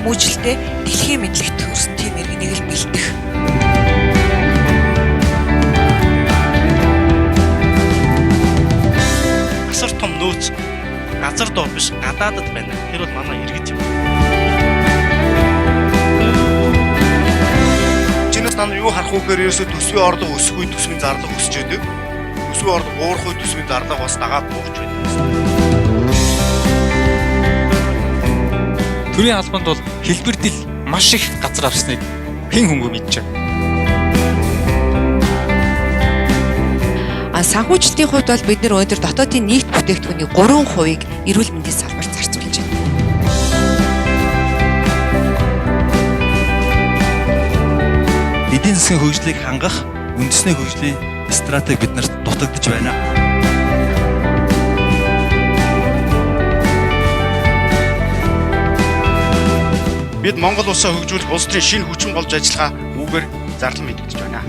хүмүүжлэлтэй дэлхийн мэдлэгт хүрсэн тийм иргэнийг л бэлдэх. Асар том нөөц газар доор биш гадаадд байна. Тэр бол манай иргэд юм. Чинээс нам юу харах вэ гэхээр ерөөсөө төсвийн орлого өсөх үе төсвийн зарлага өсөж байдаг. Төсвийн орлого буурах үе төсвийн зарлага бас дагаад буурч байдаг гэсэн. Төрийн албанд бол хэлбэрдэл маш их газар авсныг хэн хүнгүй мэдж байна. А санхүүжилтийн хувьд бол бид нэр өнөөдөр дотоодын нийт бүтээгдэхүүний 3%-ийг эрүүл мэндийн салбарт зарцуулж байна. Эдийн засгийн хөгжлийг хангах үндэсний хөгжлийн стратеги биднэрт дутагдж байна. Бид Монгол улсаа хөгжүүлэх улс төрийн шинэ хүчин болж ажиллагаа үүгээр зарлан мэдэгдэж байна.